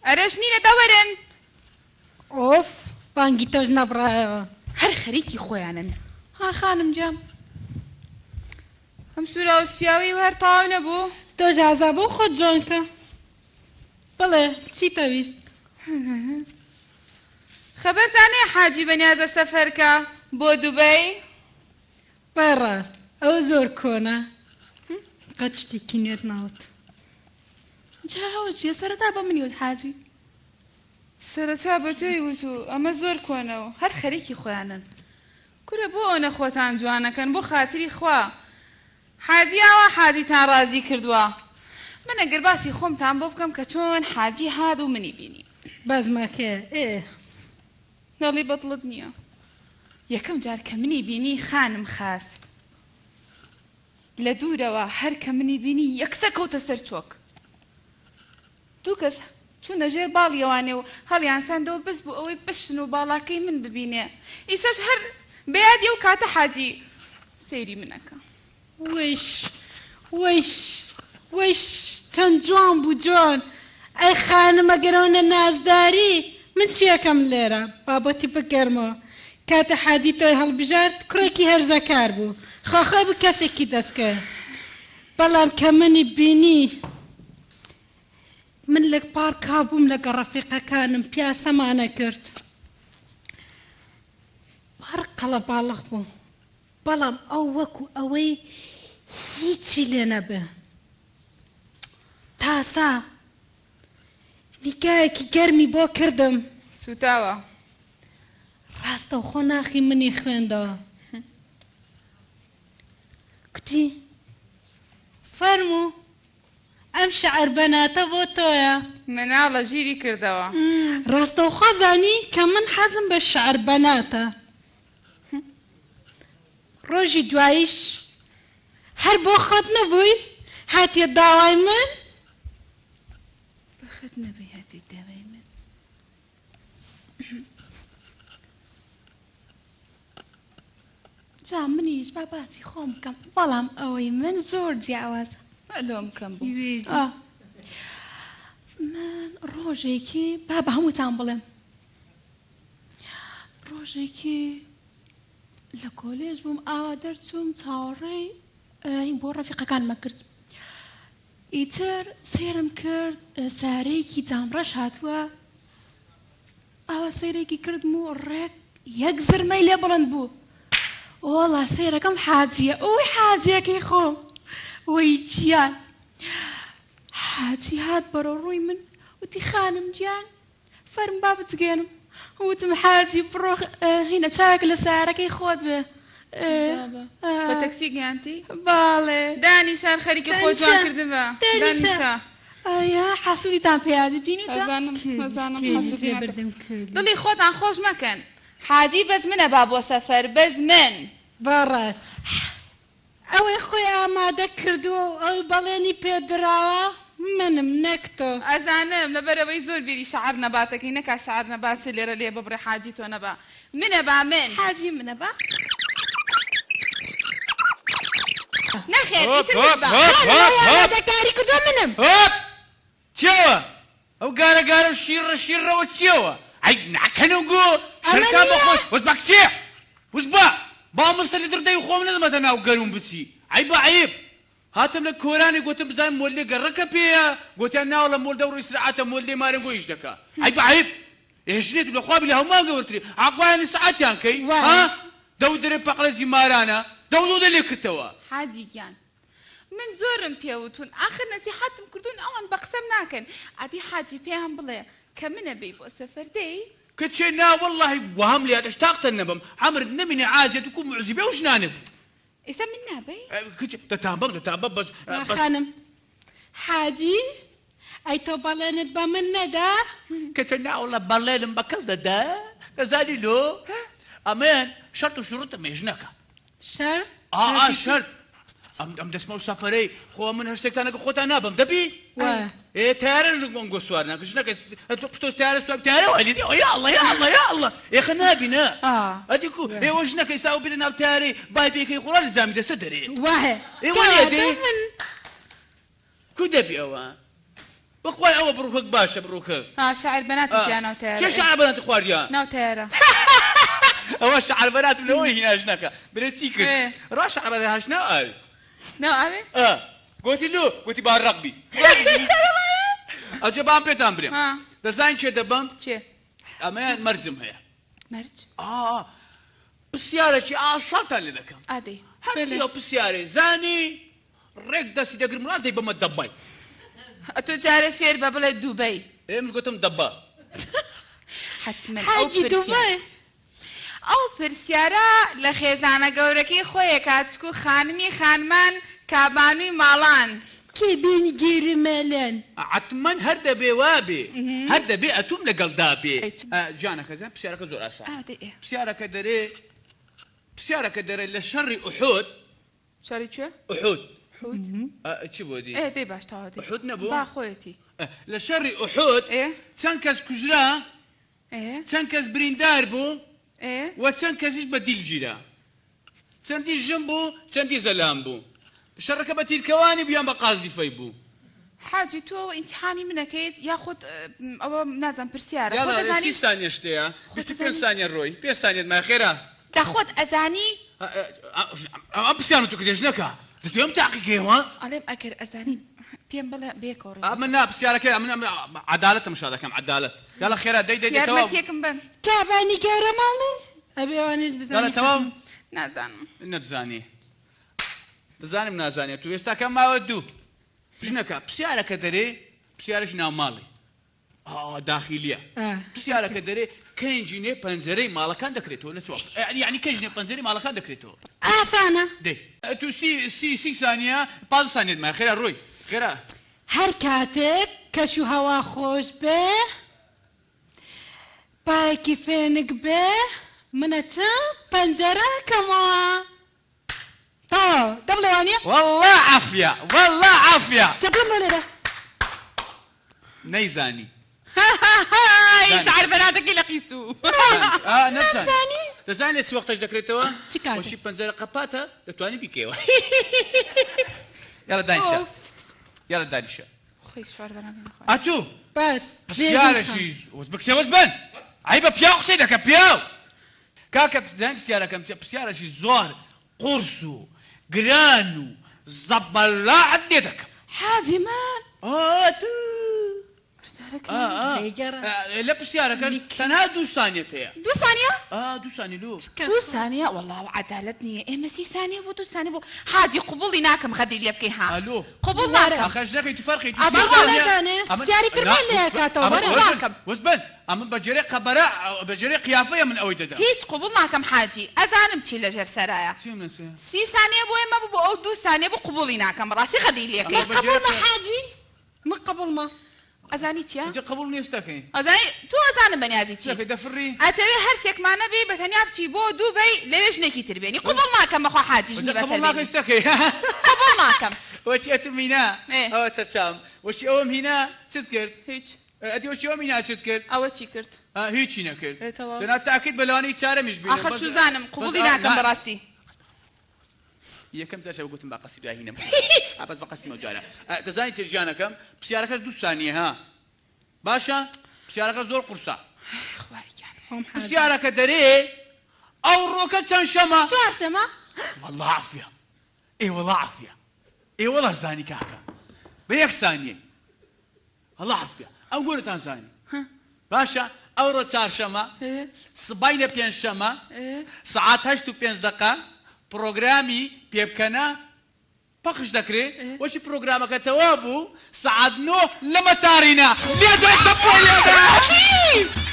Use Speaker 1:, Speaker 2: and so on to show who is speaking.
Speaker 1: ئەرێش نینە دە وەرن.
Speaker 2: ئۆف بانگی تۆش نەبڕایەوە.
Speaker 1: هەر خەریکی خۆیانن.
Speaker 3: ها خانم گیان.
Speaker 1: ئەم سوراو سپیاوەی هەر تەواو نەبوو؟
Speaker 2: تۆش ئازا بۆ خۆت جوان کە. بڵێ چیتە ویست؟
Speaker 1: خەبەرتان هەیە حاجی بەنیازە سەفەر کا بۆ دوبەی؟
Speaker 2: بەڕاست ئەوە زۆر کۆنە قەت شتێکی نوێت ناوت.
Speaker 3: جا ئەوە چیە سەرەتا بە منی وت حاجی.
Speaker 1: سەرەتا بە تۆی وت و ئەمە زۆر کۆنە و هەر خەریکی خۆیانن. کورە بۆ ئەونە خۆتان جوانەکەن بۆ خاتری خوا حاجی ئاوا حاجیتان ڕازی کردوە من ئەگەر باسی خۆمتان بۆ بکەم کە چۆن حاجی هات و منی بینی.
Speaker 2: بەزمەکەیە ئێ.
Speaker 1: دەڵی بەدڵت نیە. یەکەم جار کە منی بینی خانم خاس لە دوورەوە هەر کە منی بینی یەکسەر کەوتە سەر چۆک. دوو کەس چوونە ژێر باڵیەوانێ و هەڵیانساندەوە بەس بۆ ئەوەی بشن و باڵاکەی من ببینێ. ئیسەش هەر بە یادی ئەو کاتە حاجی سەیری من ئەکا.
Speaker 2: وەیش وەیش وەیش چەند جوان بوو جوان. ئەی خانم ئەگەر ئەونە نازداری من چی ئەکەم لێرە؟ با بۆتی بگەرمەوە. کاتێ حاجی تۆی هەڵبژارد کوڕێکی هەرزەکار بوو. خوا خۆی بوو کەسێکی دەستکەوێ. بەڵام کە منی بینی. من لە پارکا بووم لەگەڵ ڕەفیقەکانم پیاسەمان ئەکرد. پارک قەڵەباڵغ بوو، بەڵام ئەو وەکو ئەوەی هیچی لێ نەبێ. تاسا نیگایەکی گەرمی بۆ کردم.
Speaker 1: سووتاوە.
Speaker 2: ڕاستەوخۆ ناخی منی خوێندەوە. کوتی، فەرموو. ئەم شعر بەناتە بۆ تۆیە.
Speaker 1: مناڵە ژیری کردەوە.
Speaker 2: ڕاستەوخۆ زانی کە من حەزم بە شعر بەناتە. ڕۆژی دواییش هەر بۆ خۆت نەبووی هاتیە داوای من؟
Speaker 1: بۆ خۆت نەبووی هاتیە داوای من؟
Speaker 3: جا منیش با باسی خۆم بکەم بەڵام ئەوەی من زۆر جیاوازە.
Speaker 1: لۆم کەم بوو.
Speaker 3: من ڕۆژێکی با بە هەمووتان بڵێم ڕۆژێکی لە کۆلێژ بووم ئاوا دەرچووم چاوەڕێی بۆ ڕەفیقەکانمە کرد ئیتر سێرم کرد سارەیەکی جامڕەش هاتووە ئاوا سەیرێکی کردم و ڕێک یەک زرمەی لێ بڵند بوو. وەڵا سەیرەکەم حاجییە، ئۆی حاجییەکەی خۆم، وەی گیان. حاجی هات بەرەو ڕووی من، وتی خانم گیان فەرموو با بتگەیەنم. وتم حاجی بڕۆ هینە چاوێک لە سەیارەکەی خۆت بێ.
Speaker 1: بە تەکسی گەیاندی؟
Speaker 3: بەڵێ.
Speaker 1: دانیشە هەر خەریکی خۆ جوان کردن بە. دانیشە.
Speaker 3: ئایا حەسوودیتان پێ یادی بینیتە؟
Speaker 1: ئەزانم ئەزانم حەسوودی مەکەن. دڵی خۆتان خۆش مەکەن. حاجی بەس منە با بۆ سەفەر بەس من.
Speaker 2: بەڕاست ئەوەی خۆی ئامادە کردووە و ئەوی بەڵێنی پێ دراوە منم نەک تۆ.
Speaker 1: ئەزانم لەبەرئەوەی زۆر بیری شەعر نەباتەکەی نەکا شەعر نەبات چ لێرە لێ ببڕێ حاجی تۆ نەبا منە با من.
Speaker 3: حاجی منە با.
Speaker 1: نەخێر
Speaker 4: هۆپ
Speaker 1: ئیتر
Speaker 4: هۆپ
Speaker 1: من با.
Speaker 4: هۆپ
Speaker 2: خانم
Speaker 4: هۆپ
Speaker 2: ئەوەی
Speaker 4: هۆپ
Speaker 2: ئامادەکاری کردووە منم.
Speaker 4: هۆپ چیەوە ئەو گارە گارە و شیڕە شیڕەوە چیەوە عەی ناکەن و گو
Speaker 2: ئەمە
Speaker 4: شەرکان بە
Speaker 2: نییە.
Speaker 4: خۆت وەس بە کچێ وس بە با مستە لە دڕدەی خۆم نەدەمەتە ناو گەروم بچی عەیبە عەیب هاتم لە کۆرانێ گۆتم بزانم مۆلدێ گەڕەکە پێیە گۆتیان ناوەڵا مۆلدە ڕۆی سرعاتە مۆلدێ مارن گۆ ئیش دەکا عەیبە عەیب ئێ ژنێت لە خوا بی لە هەمووان گەورتری عەقوایانی سعاتیان کەی ها
Speaker 2: وایە.
Speaker 4: دەو دەرێ پەقلە جی مارانە دەو دەو دە لێ کردتەوە.
Speaker 1: حاجی گیان من زۆرم پێ وتون ئاخر نەسیحەتم کردون ئەوان بە قسەم ناکەن ئەدی حاجی پێیان بڵێ کە منە بێی بۆ سەفەر دەی؟
Speaker 4: کچێ نا وەڵاهی وام لێ هات ئەشتاقتە نەبم عەمرت نەمینێ عاجێ تو کو موعجیبەی ئەو ژنانە بوو.
Speaker 1: ئیستا من نابەی؟
Speaker 4: کچ دەتانبەم دەتانبەم بەس
Speaker 2: وا
Speaker 4: بەس.
Speaker 2: خانم حاجی ئەی تۆ بەڵێنت بە من نەدا؟
Speaker 4: کچە ناوەڵا بەڵێنم بە کەس نەدا دەزانی لۆ؟ ئەمن شەرت و شروتم هەیە ژنەکە.
Speaker 2: شەرت؟
Speaker 4: ئا ئا شەرت ئەم ئەم دەچمە ئەو سەفەرەی خۆ من هەر شتێکتان لەگەڵ خۆتان نابەم دەبی؟
Speaker 2: وا.
Speaker 4: ئێ تەیارەش ئەنگۆ سوار ناکە ژنەکە ئەتۆ قشتۆ تەیارە سوار تەیارە وای لێدێ یا اللە یا اللە یا اللە ئێخە نابی نا ئەدی کو ئێوە ژنەکە ئێستا ئەو بێتە ناو تەیارەی بای پێکەی خۆڵا لە جامی دەستە دەرێ
Speaker 2: وایە
Speaker 4: ئێ وەنیە
Speaker 2: کەواتە
Speaker 4: دێ
Speaker 2: من
Speaker 4: کو دەبی ئەوە؟ بەخوای ئەوە بڕوکەک باشە بڕوکەک.
Speaker 1: ها شەعر بەناتی تیا ناو تەیارە.
Speaker 4: کێ شەعر بەناتی خواردیە؟
Speaker 1: ناو تەیارە.
Speaker 4: ئەوە شەعر بەناتم لەوە هینا ژنەکە برێ چی کرد ڕا شەعر بەنات هاش ناو ئاوێ.
Speaker 1: ناو ئاوێ؟
Speaker 4: ئا گۆتی لۆ؟ گۆتی با ڕەق بی. ئەوجە بام پێتان برێم دەزانی کێ دەبەم؟
Speaker 1: کێ؟
Speaker 4: ئەمەیان مەرجم هەیە.
Speaker 1: مەرج؟
Speaker 4: ئا پرسیارێکی ئاسانتان لێ دەکەم.
Speaker 1: ئادەی.
Speaker 4: هەرچی ئەو پرسیارەی زانی ڕێک دەستی دەگرم ڕاست دەیبەمە دەبای.
Speaker 1: ئەتۆ جارێ فێر بە بڵێ دوبەی.
Speaker 4: ئێ من گۆتم دەبا.
Speaker 1: حەتمەن ئەو
Speaker 2: حاجی
Speaker 1: پرسیارە.
Speaker 2: دوبەی.
Speaker 1: ئەو پرسیارە لە خێزانە گەورەکەی خۆیە کاچکو خانمی خانمان کابانوی ماڵان.
Speaker 2: کێ بینی گێری مەلەن.
Speaker 4: عەتمەن هەر دەبێ وابێ هەر دەبێ ئەتوم لەگەڵ دابێ. گیانەکە جان پرسیارەکە زۆر ئاسانە پرسیارەکە دەرێ پرسیارەکە دەرێ لە شەڕی ئوحود
Speaker 1: شەڕی کوێ؟
Speaker 4: ئوحود.
Speaker 1: حود؟
Speaker 4: چی بۆ دی؟
Speaker 1: ئێ دەی باش تەواو دەی.
Speaker 4: ئوحود نەبوو؟
Speaker 1: با خۆیەتی.
Speaker 4: لە شەڕی ئوحود چەند کەس کوژرا؟ چەند کەس بریندار بوو؟ و چەند کەسیش بە دیل گیرا؟ چەندی ژن بوو؟ چەندی زەلام بوو؟ شەڕەکە بە تیرکەوانی بوو یان بە قازیفەی بوو؟
Speaker 1: حاجی تۆ ئەوە ئیمتیحانی من ئەکەیت یاخود ئەوە نازانم پرسیارە خۆت
Speaker 4: یاڵا
Speaker 1: ئەزانی
Speaker 4: سی سانیە شتەیە
Speaker 1: خۆت
Speaker 4: 25
Speaker 1: ئەزانی
Speaker 4: سانیە ڕۆی پێنج سانیەت مایە خێرا.
Speaker 1: دە خۆت ئەزانی.
Speaker 4: ئەم پرسیارم تۆ کردیە ژنەکە دەتەوێ ئەم تاقیکەیەوە؟
Speaker 1: ئەڵێم ئەگەر ئەزانی پێم بڵێ بەیەکەوە ڕێی
Speaker 4: من نا پرسیارەکەی من عەدالەت تەماشا دەکەم عەدالەت یاڵا خێرا دەی دەی دەی تەواو.
Speaker 1: یارمەتیەکم بەن.
Speaker 2: کابانی گەورە ماڵی ئەبێ ئەوانیش
Speaker 4: یاڵا
Speaker 2: بزانی
Speaker 4: تەواو.
Speaker 2: حەتمەن.
Speaker 1: نازانم.
Speaker 4: نەتزانی دەزانم نازانێت و ئێستا کە ماوە دوو ژنەکە پرسیارەکە دەرێ پرسیارێکی ناو ماڵی ئا داخیلیە پرسیارەکە دەرێ کەنجینێ پەنجەرەی ماڵەکان دەکرێتەوە لە چ وەخت یعنی کەنجینێ پەنجەرەی ماڵەکان دەکرێتەوە
Speaker 2: ئاسانە.
Speaker 4: دەی تو سی سی سی سانیە 15 سانیەت مایە خێرا ڕۆی خێرا.
Speaker 2: هەر کاتێک کەش و هەوا خۆش بێ بایەکی فێنک بێ من ئەچم پەنجەرە ئەکەمەوە. تەواو دە بڵێ وانیە؟
Speaker 4: وەڵا عافیە وەڵا عافیە.
Speaker 2: جا بڵێم بۆ لێرە.
Speaker 4: نەیزانی.
Speaker 1: هاهاهای شەعر بەناتەکەی لە قیسوو.
Speaker 4: ئا نەتزانی. دەزانی لە چ وەختەش دەکرێتەوە؟
Speaker 2: چ کاتێ؟
Speaker 4: وەشی پەنجەرە قەپاتە دەتوانی بیکەیەوە. یاڵا دانیشە. یاڵا دانیشە.
Speaker 1: خۆی شەعر بەناتەکەی نەخوارد.
Speaker 4: ئەتوو.
Speaker 2: بەس.
Speaker 4: پرسیارەکی وەس بکسێ وەس بن. عەیبە پیاو قسەی دەکا پیاو. کاکە دەزانی پرسیارەکەم چیە؟ پرسیارەکی زۆر قورس و گران و زەبەلاحت لێ دەکەم.
Speaker 1: حاجی من.
Speaker 4: ئا تو.
Speaker 1: پرسیارەکە.
Speaker 4: ئا ئا. لە پرسیارەکەش تەنها دوو سانیەت هەیە.
Speaker 1: دوو سانیە؟
Speaker 4: ئا دوو سانیە لۆ.
Speaker 1: دوو سانیە وەڵا عەدالەت نییە ئێمە سی سانیە بۆ دوو سانیە بۆ حاجی قبوڵی ناکەم غەدری لێ بکەی ها
Speaker 4: ئا لۆ.
Speaker 1: قبوڵ ناکەم.
Speaker 4: ئاخە ژنەکەی تو فەرقی تو
Speaker 1: ئا
Speaker 4: سی
Speaker 1: بەڵام
Speaker 4: سانیە.
Speaker 2: نازانێ
Speaker 4: ئەمن
Speaker 2: پرسیاری
Speaker 4: نا
Speaker 2: ترمان لێ ئەکاتەوە
Speaker 4: ئەمن
Speaker 2: وەرە.
Speaker 4: وەس بن
Speaker 1: ناکەم.
Speaker 4: وەس بن ئەمن بە جێرەی قەبەرە بە جێرەی قیافەیە من ئەوەی دەدەم.
Speaker 1: هیچ قبوڵ ناکەم حاجی ئەزانم چی لەژێر سەرایە.
Speaker 4: چیم لەسەر؟
Speaker 1: سی سانیە بۆ ئێمە بوو بۆ ئەو دوو سانیە بوو قبوڵی ناکەم بەڕاستی غەدری لێ
Speaker 2: من
Speaker 1: کەی.
Speaker 2: قبوڵمە حاجی من قبوڵمە.
Speaker 1: ئەزانی چیە؟
Speaker 4: جا قبوڵ نیە چتەکەی؟
Speaker 1: ئەزانی تۆ ئەزانم بەنیازی چی؟
Speaker 4: چتەکەی دەفڕی؟
Speaker 1: ئەتەوێ هەرسێکمان نەبی بە تەنیا بچی بۆ دوبەی لەوێ ژنێکی تر بێنی قبوڵ ناکەم بەخوا حاجی ژنی
Speaker 4: جا
Speaker 1: بەسەر
Speaker 4: قبوڵ ناکەی
Speaker 1: بێنی
Speaker 4: چتەکەی؟
Speaker 1: قبوڵ ناکەم.
Speaker 4: وەچی ئەتم هینا؟
Speaker 1: ئێ.
Speaker 4: ئەوە سەرچاوم وەچی ئەوەم هینا چت کرد؟
Speaker 1: هیچ.
Speaker 4: ئەدی وەچی ئەوەم هینا چت کرد؟
Speaker 1: ئەوە چی کرد؟
Speaker 4: هیچی نەکرد.
Speaker 1: ئێ تەواو.
Speaker 4: دەنا تاکید بە لەوانەیە چارەمیش بینم.
Speaker 1: ئاخر چوزانم قبوڵی ناکەم بەڕاستی.
Speaker 4: یەکەم جار شەو گوتم با قەستی دوای هینم ئا بەس بە قەستی مەو جارە دەزانی چیە گیانەکەم پرسیارەکەش دوو سانیە ها باشە پرسیارەکە زۆر قورسە
Speaker 1: خوای گیان
Speaker 4: پرسیارەکە دەرێ ئەوڕۆکە چەند شەمە؟
Speaker 2: چوارشەمە.
Speaker 4: وەڵا عافیە ئێ وەڵا عافیە ئێ وەڵا زانی کاکە بە یەک سانیەی اللە عەفوکە ئەم گۆرەتان زانی باشە ئەوڕۆ چارشەمە سبەینە پێنجشەمە سەعات هەشت و پێنج دەقە پڕۆگرامی پێبکەنە پەخش دەکرێ وەچی پڕۆگرامەکە تەواو بوو سەعات نۆ لە مەتارینە لێدەن دەپۆ لێدەن.